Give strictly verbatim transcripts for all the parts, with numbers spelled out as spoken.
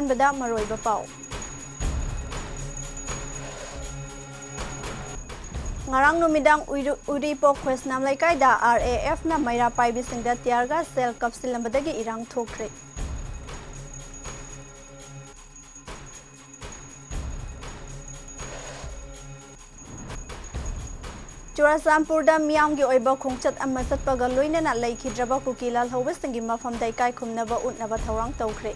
ꯑꯍꯥꯟꯕꯗ ꯃꯔꯨꯑꯣꯏꯕ ꯄꯥꯎ꯫ ꯉꯔꯥꯡ ꯅꯨꯃꯤꯗꯥꯡ ꯎꯏꯔꯨ-, ꯎꯔꯤꯄꯣꯛ ꯈꯣꯏꯁꯅꯥꯝ ꯂꯩꯀꯥꯏꯗ ꯑꯥꯔ ꯑꯦ ꯑꯦꯐꯅ ꯃꯩꯔꯥ ꯄꯥꯏꯕꯤꯁꯤꯡꯗ tear gas shell ꯀꯥꯞꯁꯤꯜꯂꯝꯕꯗꯒꯤ ꯏꯔꯥꯡ ꯊꯣꯛꯈ꯭ꯔꯦ꯫ ꯆꯨꯔꯆꯥꯟꯄꯨꯔꯗ ꯃꯤꯌꯥꯝꯒꯤ ꯑꯣꯏꯕ ꯈꯣꯡꯆꯠ ꯑꯃ ꯆꯠꯄꯒ ꯂꯣꯏꯅꯅ ꯂꯩꯈꯤꯗ꯭ꯔꯕ ꯀꯨꯀꯤ ꯂꯥꯜꯍꯧꯕꯁꯤꯡꯒꯤ ꯃꯐꯝꯗ ꯏꯀꯥꯏ ꯈꯨꯝꯅꯕ ꯎꯠꯅꯕ ꯊꯧꯔꯥꯡ ꯇꯧꯈ꯭ꯔꯦ꯫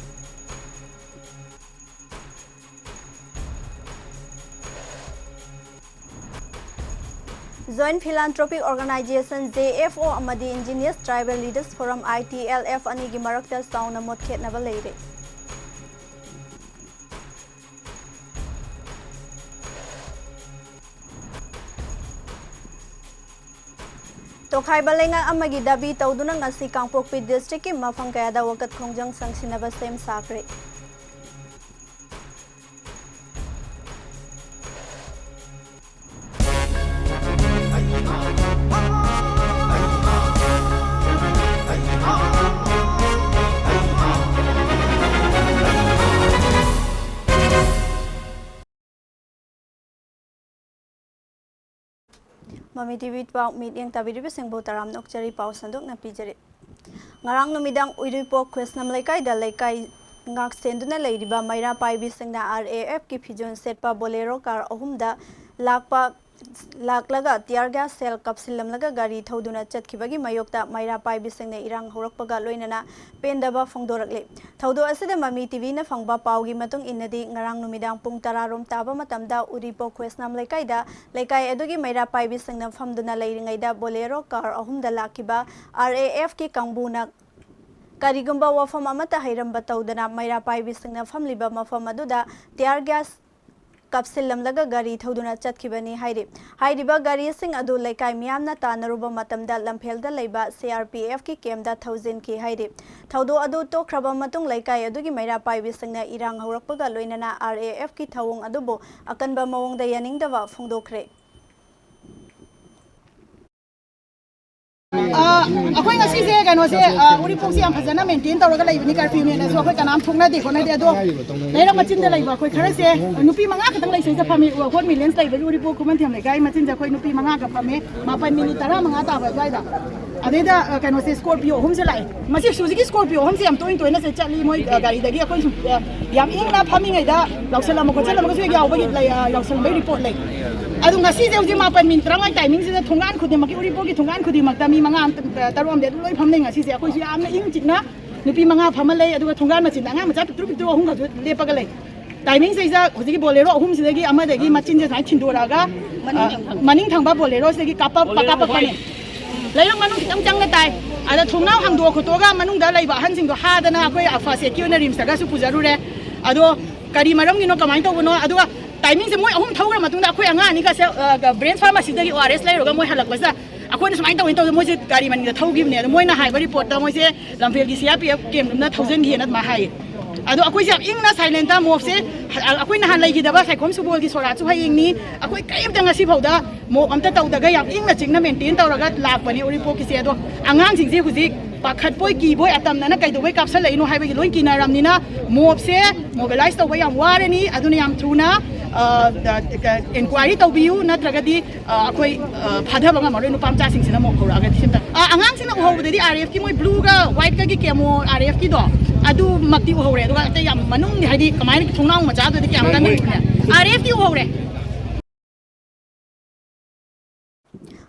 Joint Philanthropic Organization, J F O, ꯑꯃꯗꯤ Indigenous Tribal Leaders Forum, I T L F, ꯑꯅꯤꯒꯤ ꯃꯔꯛꯇ ꯆꯥꯎꯅ ꯃꯣꯠꯈꯦꯠꯅꯕ ꯂꯩꯔꯦ꯫ ꯇꯣꯈꯥꯏꯕ ꯂꯩꯉꯥꯛ ꯑꯃꯒꯤ ꯗꯥꯕꯤ ꯇꯧꯗꯨꯅ ꯉꯁꯤ ꯀꯥꯡꯄꯣꯛꯄꯤ districtꯀꯤ ꯃꯐꯝ ꯀꯌꯥꯗ ꯋꯥꯀꯠ ꯈꯣꯡꯖꯪ ꯆꯪꯁꯤꯟꯅꯕ ꯁꯦꯝ ꯁꯥꯈ꯭ꯔꯦ꯫ ꯃꯃꯤ ꯇꯤ ꯚꯤ ꯄꯥꯎ ꯃꯤꯠꯌꯦꯡ ꯇꯥꯕꯤꯔꯤꯕꯁꯤꯡꯕꯨ ꯇꯔꯥꯝꯅ ꯑꯣꯛꯆꯔꯤ꯫ ꯄꯥꯎ ꯁꯟꯗꯣꯛꯅ ꯄꯤꯖꯔꯤ꯫ ꯉꯔꯥꯡ ꯅꯨꯃꯤꯗꯥꯡ ꯎꯔꯤꯄꯣꯛ ꯈꯣꯏꯁꯅꯝ ꯂꯩꯀꯥꯏꯗ ꯂꯩꯀꯥꯏ ꯉꯥꯛꯁꯦꯟꯗꯨꯅ ꯂꯩꯔꯤꯕ ꯃꯩꯔꯥ ꯄꯥꯏꯕꯤꯁꯤꯡꯅ ꯑꯥꯔ ꯑꯦ ꯑꯦꯐꯀꯤ ꯐꯤꯖꯣꯜ ꯁꯦꯠꯄ Bolero car ꯑꯍꯨꯝꯗ ꯂꯥꯛꯄ, ꯂꯥꯛꯂꯒ tear gas shell ꯀꯥꯞꯁꯤꯜꯂꯝꯂꯒ ꯒꯥꯔꯤ ꯊꯧꯗꯨꯅ ꯆꯠꯈꯤꯕꯒꯤ ꯃꯥꯌꯣꯛꯇ ꯃꯩꯔꯥ ꯄꯥꯏꯕꯤꯁꯤꯡꯅ ꯏꯔꯥꯡ ꯍꯧꯔꯛꯄꯒ ꯂꯣꯏꯅꯅ ꯄꯦꯟꯗꯕ ꯐꯣꯡꯗꯣꯔꯛꯂꯤ꯫ ꯊꯧꯗꯣꯛ ꯑꯁꯤꯗ ꯃꯃꯤ ꯇꯤ ꯚꯤꯅ ꯐꯪꯕ ꯄꯥꯎꯒꯤ ꯃꯇꯨꯡ ꯏꯟꯅꯗꯤ, ꯉꯔꯥꯡ ꯅꯨꯃꯤꯗꯥꯡ ꯄꯨꯡ ꯇꯔꯥ ꯔꯣꯝ ꯇꯥꯕ ꯃꯇꯝꯗ ꯎꯔꯤꯄꯣꯛ ꯈꯣꯏꯁꯅꯥꯝ ꯂꯩꯀꯥꯏꯗ ꯂꯩꯀꯥꯏ ꯑꯗꯨꯒꯤ ꯃꯩꯔꯥ ꯄꯥꯏꯕꯤꯁꯤꯡꯅ ꯐꯝꯗꯨꯅ ꯂꯩꯔꯤꯉꯩꯗ Bolero car ꯑꯍꯨꯝꯗ ꯂꯥꯛꯈꯤꯕ ꯑꯥꯔ ꯑꯦ ꯑꯦꯐꯀꯤ ꯀꯥꯡꯕꯨꯅ ꯀꯔꯤꯒꯨꯝꯕ ꯋꯥꯐꯝ ꯑꯃꯠꯇ ꯍꯩꯔꯝꯕ ꯇꯧꯗꯅ ꯃꯩꯔꯥ ꯄꯥꯏꯕꯤꯁꯤꯡꯅ ꯐꯝꯂꯤꯕ ꯃꯐꯝ ꯑꯗꯨꯗ tear gas ꯀꯥꯞꯁꯤꯜꯂꯝꯂꯒ ꯒꯥꯔꯤ ꯊꯧꯗꯨꯅ ꯆꯠꯈꯤꯕꯅꯤ ꯍꯥꯏꯔꯤ꯫ ꯍꯥꯏꯔꯤꯕ ꯒꯥꯔꯤꯁꯤꯡ ꯑꯗꯨ ꯂꯩꯀꯥꯏ ꯃꯤꯌꯥꯝꯅ ꯇꯥꯟꯅꯔꯨꯕ ꯃꯇꯝꯗ ꯂꯝꯐꯦꯜꯗ ꯂꯩꯕ ꯁꯤ ꯑꯥꯔ ꯄꯤ ꯑꯦꯐꯀꯤ campꯇ ꯊꯧꯖꯤꯟꯈꯤ ꯍꯥꯏꯔꯤ꯫ ꯊꯧꯗꯣꯛ ꯑꯗꯨ ꯇꯣꯛꯈ꯭ꯔꯕ ꯃꯇꯨꯡ ꯂꯩꯀꯥꯏ ꯑꯗꯨꯒꯤ ꯃꯩꯔꯥ ꯄꯥꯏꯕꯤꯁꯤꯡꯅ ꯏꯔꯥꯡ ꯍꯧꯔꯛꯄꯒ ꯂꯣꯏꯅꯅ ꯑꯥꯔ ꯑꯦ ꯑꯦꯐꯀꯤ ꯊꯧꯑꯣꯡ ꯑꯗꯨꯕꯨ ꯑꯀꯟꯕ ꯃꯑꯣꯡꯗ ꯌꯥꯅꯤꯡꯗꯕ ꯐꯣꯡꯗꯣꯛꯈ꯭ꯔꯦ꯫ ꯑ, ꯑꯩꯈꯣꯏ ꯉꯁꯤꯁꯦ ꯀꯩꯅꯣꯁꯦ, ꯑ, ꯎꯔꯤꯄꯣꯛꯁꯦ ꯌꯥꯝ ꯐꯖꯅ ꯃꯦꯟꯇꯦꯟ ꯇꯧꯔꯒ ꯂꯩꯕꯅꯤ, ꯀꯔꯐ꯭ꯌꯨꯅꯦꯅꯁꯨ ꯑꯩꯈꯣꯏ ꯀꯅꯥꯝ ꯊꯣꯛꯅꯗꯦ ꯈꯣꯠꯅꯗꯦ꯫ ꯑꯗꯣ ꯂꯩꯔꯛ ꯃꯆꯤꯟꯗ ꯂꯩꯕ ꯑꯩꯈꯣꯏ ꯈꯔꯁꯦ, ꯅꯨꯄꯤ ꯃꯉꯥ ꯈꯛꯇꯪ ꯂꯩꯁꯩꯗ ꯐꯝꯃꯤ꯫ ꯍꯣꯠ ꯃꯤꯂꯦꯟꯁ ꯂꯩꯕꯒꯤ ꯎꯔꯤꯄꯣꯛ ꯈꯨꯃꯟꯊꯦꯝ ꯂꯩꯀꯥꯏ ꯃꯆꯤꯟꯁꯦ ꯑꯩꯈꯣꯏ ꯅꯨꯄꯤ ꯃꯉꯥ ꯈꯛ ꯐꯝꯃꯦ, ꯃꯥꯄꯟ ꯃꯤꯅꯤꯠ ꯇꯔꯥ ꯃꯉꯥ ꯇꯥꯕ ꯑꯗꯨꯋꯥꯏꯗ꯫ ꯑꯗꯩꯗ, ꯑ, ꯀꯩꯅꯣꯁꯦ, ꯁ꯭ꯀꯣꯔꯄꯤꯌꯣ ꯑꯍꯨꯝꯁꯦ ꯂꯥꯛꯑꯦ꯫ ꯃꯁꯤ ꯍꯧꯖꯤꯛꯀꯤ ꯁ꯭ꯀꯣꯔꯄꯤꯌꯣ ꯑꯍꯨꯝꯁꯦ ꯌꯥꯝ ꯇꯣꯏꯅ ꯇꯣꯏꯅ ꯆꯠꯂꯤ ꯃꯣꯏ, ꯑ, ꯒꯥꯔꯤꯗꯒꯤ꯫ ꯑꯩꯈꯣꯏ ꯁꯨꯝ, ꯑ, ꯌꯥꯝ ꯏꯪꯅ ꯐꯝꯃꯤꯉꯩꯗ ꯌꯥꯎꯁꯜꯂꯝꯕ ꯈꯣꯠꯆꯜꯂꯝꯕꯒꯁꯨ ꯍꯦꯛ ꯌꯥꯎꯕꯒꯤ ꯂꯩ, ꯑ, ꯌꯥꯎꯁꯜꯂꯝꯕꯒꯤ ꯔꯤꯄꯣꯔꯠ ꯂꯩ꯫ ꯑꯗꯣ ꯉꯁꯤꯁꯦ ꯍꯧꯖꯤꯛ ꯃꯥꯄꯟ ꯃꯤꯅꯤꯠ ꯇꯔꯥꯃꯉꯥꯒꯤ ꯇꯥꯏꯃꯤꯡꯁꯤꯗ ꯊꯣꯡꯒꯥꯟ ꯈꯨꯗꯤꯡꯃꯛꯀꯤ, ꯎꯔꯤꯄꯣꯛꯀꯤ ꯊꯣꯡꯒꯥꯟ ꯈꯨꯗꯤꯡꯃꯛꯇ ꯃꯤ ꯃꯉꯥ ꯑꯃ, ꯇꯔꯨꯛ ꯑꯃꯗꯤ ꯑꯗꯨꯝ ꯂꯣꯏ ꯐꯝꯅꯩ ꯉꯁꯤꯁꯦ꯫ ꯑꯩꯈꯣꯏꯁꯨ ꯌꯥꯝꯅ ꯏꯪ ꯆꯤꯛꯅ ꯅꯨꯄꯤ ꯃꯉꯥ ꯐꯝꯃ ꯂꯩ, ꯑꯗꯨꯒ ꯊꯣꯡꯒꯥꯟ ꯃꯆꯤꯟꯗ ꯑꯉꯥꯡ ꯃꯆꯥ ꯄꯤꯛꯇ꯭ꯔꯨ ꯄꯤꯛꯇ꯭ꯔꯨ ꯑꯍꯨꯝꯒꯁꯨ ꯂꯦꯞꯄꯒ ꯂꯩ꯫ ꯇꯥꯏꯃꯤꯡꯁꯤꯗꯩꯗ ꯍꯧꯖꯤꯛꯀꯤ ꯕꯣꯂꯦꯔꯣ ꯑꯍꯨꯝꯁꯤꯗꯒꯤ ꯑꯃꯗꯒꯤ ꯃꯆꯤꯟꯁꯦ ꯁꯨꯃꯥꯏꯅ ꯊꯤꯟꯗꯣꯔꯛꯑꯒ, ꯑ, ꯃꯅꯤꯡ ꯊꯪꯕ ꯕꯣꯂꯦꯔꯣꯁꯤꯗꯒꯤ ꯀꯥꯞꯄ-, ꯀꯥꯞꯄꯛꯄꯅꯤ꯫ ꯂꯩꯔꯛ ꯃꯅꯨꯡ ꯈꯤꯇꯪ ꯆꯪꯅ ꯇꯥꯏ꯫ ꯑꯗ ꯊꯣꯡꯅꯥꯎ ꯍꯥꯡꯗꯣꯛꯑ ꯈꯣꯠꯇꯣꯛꯑꯒ ꯃꯅꯨꯡꯗ ꯂꯩꯕ ꯑꯍꯟꯁꯤꯡꯗꯣ ꯍꯥꯗꯅ ꯑꯩꯈꯣꯏ ꯐꯥꯔꯁ ꯑꯦꯗꯀꯤ ꯑꯣꯏꯅ ꯔꯤꯝꯁꯇꯒꯁꯨ ꯄꯨꯖꯔꯨꯔꯦ꯫ ꯑꯗꯣ ꯀꯔꯤ ꯃꯔꯝꯒꯤꯅꯣ, ꯀꯃꯥꯏꯅ ꯇꯧꯕꯅꯣ? ꯑꯗꯨꯒ ꯇꯥꯏꯃꯤꯡꯁꯦ ꯃꯣꯏ ꯑꯍꯨꯝ ꯊꯧꯈ꯭ꯔ ꯃꯇꯨꯡꯗ ꯑꯩꯈꯣꯏ ꯑꯉꯥꯡ ꯑꯅꯤꯒꯁꯦ, ꯑ, ꯕ꯭ꯔꯦꯟꯁ ꯐꯥꯔꯃꯥꯁꯤꯗꯒꯤ ꯑꯣ ꯑꯥꯔ ꯑꯦꯁ ꯂꯩꯔꯨꯔꯒ ꯃꯣꯏ ꯍꯜꯂꯛꯄꯁꯤꯗ ꯑꯩꯈꯣꯏꯅ ꯁꯨꯃꯥꯏꯅ ꯇꯧꯋꯦ ꯇꯧꯗꯅ ꯃꯣꯏꯁꯦ ꯒꯥꯔꯤ ꯃꯅꯤꯡꯗ ꯊꯧꯈꯤꯕꯅꯦ꯫ ꯑꯗꯣ ꯃꯣꯏꯅ ꯍꯥꯏꯕ ꯔꯤꯄꯣꯔꯠꯇ ꯃꯣꯏꯁꯦ ꯂꯝꯐꯦꯜꯒꯤ C R P F camp ꯔꯨꯝꯗ ꯊꯧꯖꯤꯟꯈꯤꯑꯅ ꯑꯗꯨꯃꯥꯏꯅ ꯍꯥꯏꯌꯦ꯫ ꯑꯗꯣ ꯑꯩꯈꯣꯏꯁꯦ ꯌꯥꯝ ꯏꯪꯅ ꯁꯥꯏꯂꯦꯟꯇ ꯃꯣꯞꯁꯦ, ꯑꯩꯈꯣꯏ ꯅꯍꯥꯟ ꯂꯩꯈꯤꯗꯕ ꯁꯥꯏꯈꯣꯝ ꯁꯨꯕꯣꯜꯒꯤ ꯁꯣꯔꯥꯠꯁꯨ ꯍꯌꯦꯡꯅꯤ꯫ ꯑꯩꯈꯣꯏ ꯀꯔꯤꯝꯇ ꯉꯁꯤ ꯐꯥꯎꯗ ꯃꯣꯞ ꯑꯝꯇ ꯇꯧꯗꯒ ꯌꯥꯝ ꯏꯪꯅ ꯆꯤꯛꯅ ꯃꯦꯟꯇꯦꯟ ꯇꯧꯔꯒ ꯂꯥꯛꯄꯅꯦ ꯎꯔꯤꯄꯣꯛꯀꯤꯁꯦ꯫ ꯑꯗꯣ ꯑꯉꯥꯡꯁꯤꯡꯁꯦ ꯍꯧꯖꯤꯛ ꯄꯥꯈꯠꯄꯣꯏ ꯀꯤꯕꯣꯏ ꯑꯇꯝꯅꯅ ꯀꯩꯗꯧꯕꯩ ꯀꯥꯞꯁꯜꯂꯛꯏꯅꯣ ꯍꯥꯏꯕꯒꯤ ꯂꯣꯏ ꯀꯤꯅꯔꯕꯅꯤꯅ ꯃꯣꯞꯁꯦ ꯃꯣꯕꯤꯂꯥꯏꯁ ꯇꯧꯕ ꯌꯥꯝ ꯋꯥꯔꯅꯤ꯫ ꯑꯗꯨꯅ ꯌꯥꯝ ꯊꯨꯅ, ꯑ, ꯏꯟꯀ꯭ꯋꯥꯏꯔꯤ ꯇꯧꯕꯤꯌꯨ, ꯅꯠꯇ꯭ꯔꯒꯗꯤ, ꯑ, ꯑꯩꯈꯣꯏ, ꯑ, ꯐꯥꯊꯕ ꯉꯝꯃꯔꯣꯏ ꯅꯨꯄꯥ ꯃꯆꯥꯁꯤꯡꯁꯤꯅ ꯃꯣꯞ ꯍꯧꯔꯛꯑꯒꯗꯤ꯫ ꯁꯤꯝꯇ, ꯑ, ꯑꯉꯥꯡꯁꯤꯡꯅ ꯎꯍꯧꯕꯗꯗꯤ ꯑꯥꯔ ꯑꯦꯐꯀꯤ ꯃꯣꯏ ꯕ꯭ꯂꯨꯒ ꯋꯥꯏꯠꯀꯒꯤ ꯀꯦꯃꯣ ꯑꯥꯔ ꯑꯦꯐꯀꯤꯗꯣ ꯑꯗꯨꯃꯛꯇꯤ ꯎꯍꯧꯔꯦ꯫ ꯑꯗꯨꯒ ꯑꯇꯩ ꯌꯥꯝ ꯃꯅꯨꯡꯒꯤ ꯍꯥꯏꯗꯤ ꯀꯃꯥꯏꯅ ꯊꯣꯡꯅꯥꯎ ꯃꯆꯥꯗꯨꯗꯤ ꯀꯌꯥꯝ ꯀꯟꯅ ꯎꯗ꯭ꯔꯦ꯫ ꯑꯥꯔ ꯑꯦꯐꯀꯤ ꯎꯍꯧꯔꯦ꯫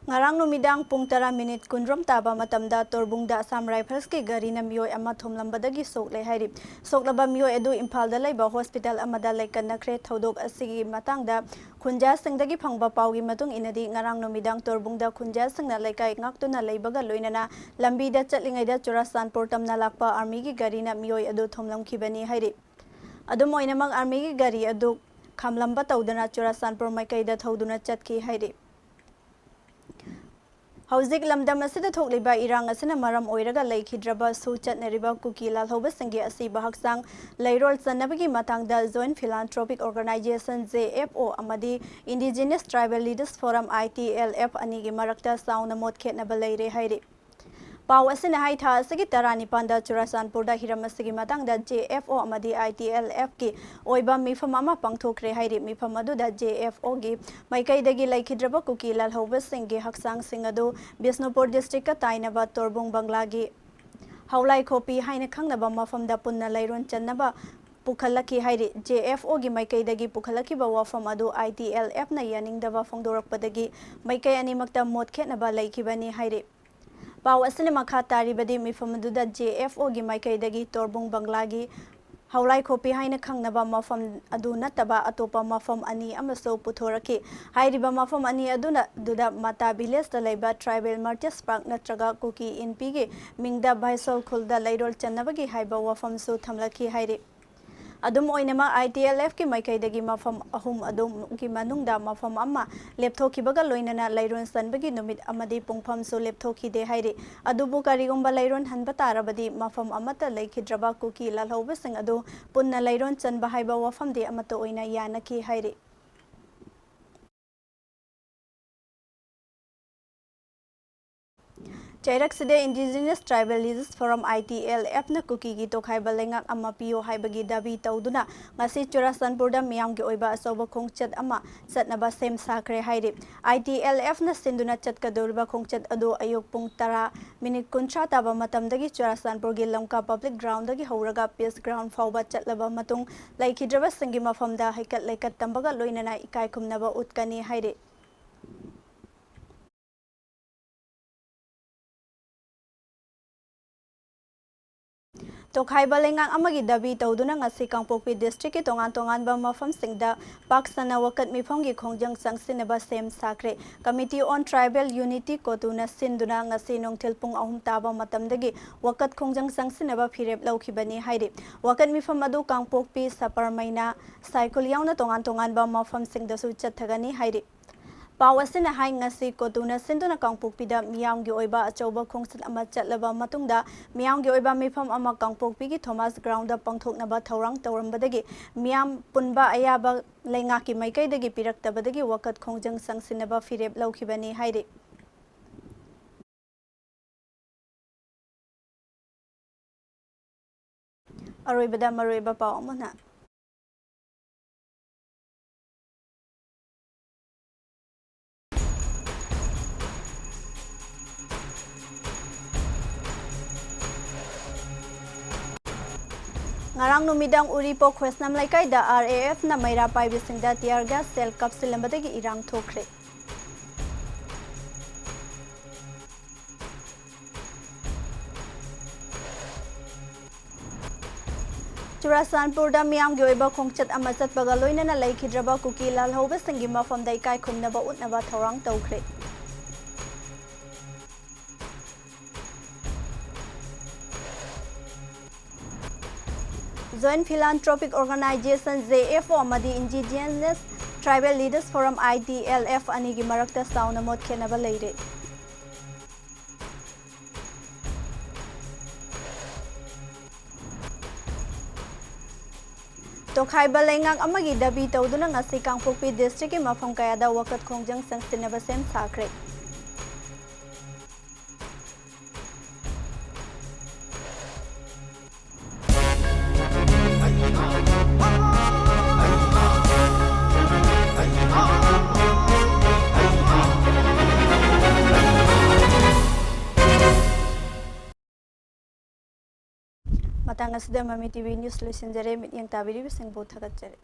ꯉꯔꯥꯡ ꯅꯨꯃꯤꯗꯥꯡ ꯄꯨꯡ ꯇꯔꯥ ꯃꯤꯅꯤꯠ ꯀꯨꯟꯔꯣꯝ ꯇꯥꯕ ꯃꯇꯝꯗ ꯇꯣꯔꯕꯨꯡꯗ ꯑꯁꯥꯝ ꯔꯥꯏꯐꯜꯁꯀꯤ ꯒꯥꯔꯤꯅ ꯃꯤꯑꯣꯏ ꯑꯃ ꯊꯣꯝꯂꯝꯕꯗꯒꯤ ꯁꯣꯛꯂꯦ ꯍꯥꯏꯔꯤ꯫ ꯁꯣꯛꯂꯕ ꯃꯤꯑꯣꯏ ꯑꯗꯨ ꯏꯝꯐꯥꯜꯗ ꯂꯩꯕ ꯍꯣꯁꯄꯤꯇꯥꯜ ꯑꯃꯗ ꯂꯩꯀꯠꯅꯈ꯭ꯔꯦ꯫ ꯊꯧꯗꯣꯛ ꯑꯁꯤꯒꯤ ꯃꯇꯥꯡꯗ ꯈꯨꯟꯖꯥꯁꯤꯡꯗꯒꯤ ꯐꯪꯕ ꯄꯥꯎꯒꯤ ꯃꯇꯨꯡ ꯏꯟꯅꯗꯤ, ꯉꯔꯥꯡ ꯅꯨꯃꯤꯗꯥꯡ ꯇꯣꯔꯕꯨꯡꯗ ꯈꯨꯟꯖꯥꯁꯤꯡꯅ ꯂꯩꯀꯥꯏ ꯉꯥꯛꯇꯨꯅ ꯂꯩꯕꯒ ꯂꯣꯏꯅꯅ ꯂꯝꯕꯤꯗ ꯆꯠꯂꯤꯉꯩꯗ ꯆꯨꯔꯥꯆꯥꯟꯄꯨꯔ ꯇꯝꯅ ꯂꯥꯛꯄ ꯑꯥꯔꯃꯤꯒꯤ ꯒꯥꯔꯤꯅ ꯃꯤꯑꯣꯏ ꯑꯗꯨ ꯊꯣꯝꯂꯝꯈꯤꯕꯅꯤ ꯍꯥꯏꯔꯤ꯫ ꯑꯗꯨꯝ ꯑꯣꯏꯅꯃꯛ, ꯑꯥꯔꯃꯤꯒꯤ ꯒꯥꯔꯤ ꯑꯗꯨ ꯈꯥꯝꯂꯝꯕ ꯇꯧꯗꯅ ꯆꯨꯔꯥꯆꯥꯟꯄꯨꯔ ꯃꯥꯏꯀꯩꯗ ꯊꯧꯗꯨꯅ ꯆꯠꯈꯤ ꯍꯥꯏꯔꯤ꯫ ꯍꯧꯖꯤꯛ ꯂꯝꯗꯝ ꯑꯁꯤꯗ ꯊꯣꯛꯂꯤꯕ ꯏꯔꯥꯡ ꯑꯁꯤꯅ ꯃꯔꯝ ꯑꯣꯏꯔꯒ ꯂꯩꯈꯤꯗ꯭ꯔꯕꯁꯨ ꯆꯠꯅꯔꯤꯕ ꯀꯨꯀꯤ ꯂꯥꯜꯍꯧꯕꯁꯤꯡꯒꯤ ꯑꯁꯤꯕ ꯍꯛꯆꯥꯡ ꯂꯩꯔꯣꯜ ꯆꯟꯅꯕꯒꯤ ꯃꯇꯥꯡꯗ Joint Philanthropic Organization, J F O, ꯑꯃꯗꯤ Indigenous Tribal Leaders Forum, I T L F, ꯑꯅꯤꯒꯤ ꯃꯔꯛꯇ ꯆꯥꯎꯅ ꯃꯣꯠ ꯈꯦꯠꯅꯕ ꯂꯩꯔꯦ ꯍꯥꯏꯔꯤ꯫ ꯄꯥꯎ ꯑꯁꯤꯅ ꯍꯥꯏ, ꯊꯥ ꯑꯁꯤꯒꯤ ꯇꯔꯥꯅꯤꯄꯥꯟꯗ ꯆꯨꯔꯥꯆꯥꯟꯄꯨꯔꯗ ꯍꯤꯔꯝ ꯑꯁꯤꯒꯤ ꯃꯇꯥꯡꯗ J F O ꯑꯃꯗꯤ I T L F ꯀꯤ ꯑꯣꯏꯕ ꯃꯤꯐꯝ ꯑꯃ ꯄꯥꯡꯊꯣꯛꯈ꯭ꯔꯦ ꯍꯥꯏꯔꯤ꯫ ꯃꯤꯐꯝ ꯑꯗꯨꯗ J F O ꯒꯤ ꯃꯥꯏꯀꯩꯗꯒꯤ ꯂꯩꯈꯤꯗ꯭ꯔꯕ ꯀꯨꯀꯤ ꯂꯥꯜꯍꯧꯕꯁꯤꯡꯒꯤ ꯍꯛꯆꯥꯡꯁꯤꯡ ꯑꯗꯨ ꯕꯤꯁꯅꯨꯄꯨꯔ district ꯀ ꯇꯥꯏꯅꯕ ꯇꯣꯔꯕꯨꯡ ꯕꯪꯂꯥꯒꯤ ꯍꯧꯂꯥꯏꯈꯣꯄꯤ ꯍꯥꯏꯅ ꯈꯪꯅꯕ ꯃꯐꯝꯗ ꯄꯨꯟꯅ ꯂꯩꯔꯣꯟ ꯆꯟꯅꯕ ꯄꯨꯈꯠꯂꯛꯈꯤ ꯍꯥꯏꯔꯤ꯫ J F O ꯒꯤ ꯃꯥꯏꯀꯩꯗꯒꯤ ꯄꯨꯈꯠꯂꯛꯈꯤꯕ ꯋꯥꯐꯝ ꯑꯗꯨ I T L F ꯅ ꯌꯥꯅꯤꯡꯗꯕ ꯐꯣꯡꯗꯣꯔꯛꯄꯗꯒꯤ ꯃꯥꯏꯀꯩ ꯑꯅꯤꯃꯛꯇ ꯃꯣꯠ ꯈꯦꯠꯅꯕ ꯂꯩꯈꯤꯕꯅꯤ ꯍꯥꯏꯔꯤ꯫ ꯄꯥꯎ ꯑꯁꯤꯅ ꯃꯈꯥ ꯇꯥꯔꯤꯕꯗꯤ, ꯃꯤꯐꯝ ꯑꯗꯨꯗ J F O ꯒꯤ ꯃꯥꯏꯀꯩꯗꯒꯤ ꯇꯣꯔꯕꯨꯡ ꯕꯪꯂꯥꯒꯤ ꯍꯧꯂꯥꯏꯈꯣꯄꯤ ꯍꯥꯏꯅ ꯈꯪꯅꯕ ꯃꯐꯝ ꯑꯗꯨ ꯅꯠꯇꯕ ꯑꯇꯣꯞꯄ ꯃꯐꯝ ꯑꯅꯤ ꯑꯃꯁꯨ ꯄꯨꯊꯣꯔꯛꯈꯤ꯫ ꯍꯥꯏꯔꯤꯕ ꯃꯐꯝ ꯑꯅꯤ ꯑꯗꯨꯅ, ꯑꯗꯨꯗ ꯃꯇꯥ village ꯇ ꯂꯩꯕ Tribal Martyrs Park ꯅꯠꯇ꯭ꯔꯒ ꯀꯨꯀꯤ ꯏꯟꯄꯤꯒꯤ ꯃꯤꯡꯗ ꯚꯥꯏꯁꯣꯜ ꯈꯨꯜꯗ ꯂꯩꯔꯣꯜ ꯆꯟꯅꯕꯒꯤ ꯍꯥꯏꯕ ꯋꯥꯐꯝꯁꯨ ꯊꯝꯂꯛꯈꯤ ꯍꯥꯏꯔꯤ꯫ ꯑꯗꯨꯝ ꯑꯣꯏꯅꯃꯛ, I T L F ꯀꯤ ꯃꯥꯏꯀꯩꯗꯒꯤ ꯃꯐꯝ ꯑꯍꯨꯝ ꯑꯗꯨꯒꯤ ꯃꯅꯨꯡꯗ ꯃꯐꯝ ꯑꯃ ꯂꯦꯞꯊꯣꯛꯈꯤꯕꯒ ꯂꯣꯏꯅꯅ ꯂꯩꯔꯣꯟ ꯆꯟꯕꯒꯤ ꯅꯨꯃꯤꯠ ꯑꯃꯗꯤ ꯄꯨꯡꯐꯝꯁꯨ ꯂꯦꯞꯊꯣꯛꯈꯤꯗꯦ ꯍꯥꯏꯔꯤ꯫ ꯑꯗꯨꯕꯨ ꯀꯔꯤꯒꯨꯝꯕ ꯂꯩꯔꯣꯟ ꯍꯟꯕ ꯇꯥꯔꯕꯗꯤ, ꯃꯐꯝ ꯑꯃꯠꯇ ꯂꯩꯈꯤꯗ꯭ꯔꯕ ꯀꯨꯀꯤ ꯂꯥꯜꯍꯧꯕꯁꯤꯡ ꯑꯗꯨ ꯄꯨꯟꯅ ꯂꯩꯔꯣꯟ ꯆꯟꯕ ꯍꯥꯏꯕ ꯋꯥꯐꯝꯗꯤ ꯑꯃꯠꯇ ꯑꯣꯏꯅ ꯌꯥꯅꯈꯤ ꯍꯥꯏꯔꯤ꯫ ꯆꯩꯔꯛꯁꯤꯗ Indigenous Tribal Leaders Forum, I T L F ꯅ ꯀꯨꯀꯤꯒꯤ ꯇꯣꯈꯥꯏꯕ ꯂꯩꯉꯥꯛ ꯑꯃ ꯄꯤꯌꯨ ꯍꯥꯏꯕꯒꯤ ꯗꯥꯕꯤ ꯇꯧꯗꯨꯅ ꯉꯁꯤ ꯆꯨꯔꯥꯆꯥꯟꯄꯨꯔꯗ ꯃꯤꯌꯥꯝꯒꯤ ꯑꯣꯏꯕ ꯑꯆꯧꯕ ꯈꯣꯡꯆꯠ ꯑꯃ ꯆꯠꯅꯕ ꯁꯦꯝ ꯁꯥꯈ꯭ꯔꯦ ꯍꯥꯏꯔꯤ꯫ I T L F ꯅ ꯁꯤꯟꯗꯨꯅ ꯆꯠꯀꯗꯧꯔꯤꯕ ꯈꯣꯡꯆꯠ ꯑꯗꯨ ꯑꯌꯨꯛ ꯄꯨꯡ ꯇꯔꯥ minute ꯀꯨꯟꯊ꯭ꯔꯥ ꯇꯥꯕ ꯃꯇꯝꯗꯒꯤ ꯆꯨꯔꯥꯆꯥꯟꯄꯨꯔꯒꯤ ꯂꯝꯀꯥ public ground ꯗꯒꯤ ꯍꯧꯔꯒ Peace Ground ꯐꯥꯎꯕ ꯆꯠꯂꯕ ꯃꯇꯨꯡ, ꯂꯩꯈꯤꯗ꯭ꯔꯕꯁꯤꯡꯒꯤ ꯃꯐꯝꯗ ꯍꯩꯀꯠ ꯂꯩꯀꯠ ꯇꯝꯕꯒ ꯂꯣꯏꯅꯅ ꯏꯀꯥꯏ ꯈꯨꯝꯅꯕ ꯎꯠꯀꯅꯤ ꯍꯥꯏꯔꯤ꯫ ꯇꯣꯈꯥꯏꯕ ꯂꯩꯉꯥꯛ ꯑꯃꯒꯤ ꯗꯥꯕꯤ ꯇꯧꯗꯨꯅ ꯉꯁꯤ ꯀꯥꯡꯄꯣꯛꯄꯤ district ꯀꯤ ꯇꯣꯉꯥꯟ ꯇꯣꯉꯥꯟꯕ ꯃꯐꯝꯁꯤꯡꯗ ꯄꯥꯛ ꯁꯟꯅ ꯋꯥꯀꯠ ꯃꯤꯐꯝꯒꯤ ꯈꯣꯡꯖꯪ ꯆꯪꯁꯤꯟꯅꯕ ꯁꯦꯝ ꯁꯥꯈ꯭ꯔꯦ꯫ Committee on Tribal Unity, COTU ꯅ ꯁꯤꯟꯗꯨꯅ ꯉꯁꯤ ꯅꯨꯡꯊꯤꯜ ꯄꯨꯡ ꯑꯍꯨꯝ ꯇꯥꯕ ꯃꯇꯝꯗꯒꯤ ꯋꯥꯀꯠ ꯈꯣꯡꯖꯪ ꯆꯪꯁꯤꯟꯅꯕ ꯐꯤꯔꯦꯞ ꯂꯧꯈꯤꯕꯅꯤ ꯍꯥꯏꯔꯤ꯫ ꯋꯥꯀꯠ ꯃꯤꯐꯝ ꯑꯗꯨ ꯀꯥꯡꯄꯣꯛꯄꯤ, ꯁꯄꯔꯃꯩꯅ, ꯁꯥꯏꯈꯨꯜ ꯌꯥꯎꯅ ꯇꯣꯉꯥꯟ ꯇꯣꯉꯥꯟꯕ ꯃꯐꯝꯁꯤꯡꯗꯁꯨ ꯆꯠꯊꯒꯅꯤ ꯍꯥꯏꯔꯤ꯫ ꯄꯥꯎ ꯑꯁꯤꯅ ꯍꯥꯏ, ꯉꯁꯤ ꯀꯣꯇꯨꯅ ꯁꯤꯟꯗꯨꯅ ꯀꯥꯡꯄꯣꯛꯄꯤꯗ ꯃꯤꯌꯥꯝꯒꯤ ꯑꯣꯏꯕ ꯑꯆꯧꯕ ꯈꯣꯡꯆꯠ ꯑꯃ ꯆꯠꯂꯕ ꯃꯇꯨꯡꯗ, ꯃꯤꯌꯥꯝꯒꯤ ꯑꯣꯏꯕ ꯃꯤꯐꯝ ꯑꯃ ꯀꯥꯡꯄꯣꯛꯄꯤꯒꯤ ꯊꯣꯃꯥꯁ ꯒ꯭ꯔꯥꯎꯟꯗ ꯄꯥꯡꯊꯣꯛꯅꯕ ꯊꯧꯔꯥꯡ ꯇꯧꯔꯝꯕꯗꯒꯤ, ꯃꯤꯌꯥꯝ ꯄꯨꯟꯕ ꯑꯌꯥꯕ ꯂꯩꯉꯥꯛꯀꯤ ꯃꯥꯏꯀꯩꯗꯒꯤ ꯄꯤꯔꯛꯇꯕꯗꯒꯤ ꯋꯥꯀꯠ ꯈꯣꯡꯖꯪ ꯆꯪꯁꯤꯟꯅꯕ ꯐꯤꯔꯦꯞ ꯂꯧꯈꯤꯕꯅꯤ ꯍꯥꯏꯔꯤ꯫ ꯑꯔꯣꯏꯕꯗ ꯃꯔꯨꯑꯣꯏꯕ ꯄꯥꯎ ꯑꯃꯅ, ꯉꯔꯥꯡ ꯅꯨꯃꯤꯗꯥꯡ ꯎꯔꯤꯄꯣꯛ ꯈ꯭ꯔꯤꯁꯅꯝ ꯂꯩꯀꯥꯏꯗ ꯑꯥꯔ ꯑꯦ ꯑꯦꯐꯅ ꯃꯩꯔꯥ ꯄꯥꯏꯕꯁꯤꯡꯗ tear gas shell ꯀꯥꯞꯁꯤꯜꯂꯝꯕꯗꯒꯤ ꯏꯔꯥꯡ ꯊꯣꯛꯈ꯭ꯔꯦ꯫ ꯆꯨꯔꯥꯆꯥꯟꯄꯨꯔꯗ ꯃꯤꯌꯥꯝꯒꯤ ꯑꯣꯏꯕ ꯈꯣꯡꯆꯠ ꯑꯃ ꯆꯠꯄꯒ ꯂꯣꯏꯅꯅ ꯂꯩꯈꯤꯗ꯭ꯔꯕ ꯀꯨꯀꯤ ꯂꯥꯜꯍꯧꯕꯁꯤꯡꯒꯤ ꯃꯐꯝꯗ ꯏꯀꯥꯏ ꯈꯨꯝꯅꯕ ꯎꯠꯅꯕ ꯊꯧꯔꯥꯡ ꯇꯧꯈ꯭ꯔꯦ꯫ Joint Philanthropic Organization, J F O, ꯑꯃꯗꯤ Indigenous Tribal Leaders Forum, I T L F, ꯑꯅꯤꯒꯤ ꯃꯔꯛꯇ ꯆꯥꯎꯅ ꯃꯣꯠ ꯈꯦꯠꯅꯕ ꯂꯩꯔꯦ꯫ ꯇꯣꯈꯥꯏꯕ ꯂꯩꯉꯥꯛ ꯑꯃꯒꯤ ꯗꯥꯕꯤ ꯇꯧꯗꯨꯅ ꯉꯁꯤ ꯀꯥꯡꯄꯣꯛꯄꯤ districtꯀꯤ ꯃꯐꯝ ꯀꯌꯥꯗ ꯋꯥꯀꯠ ꯈꯣꯡꯖꯪ ꯆꯪꯁꯤꯟꯅꯕ ꯁꯦꯝ ꯁꯥꯈ꯭ꯔꯦ꯫ ꯃꯇꯥꯡ ꯑꯁꯤꯗ ꯃꯃꯤ T V News ꯂꯣꯏꯁꯤꯟꯖꯔꯦ꯫ ꯃꯤꯠꯌꯦꯡ ꯇꯥꯕꯤꯔꯤꯕꯁꯤꯡꯕꯨ ꯊꯥꯒꯠꯆꯔꯤ꯫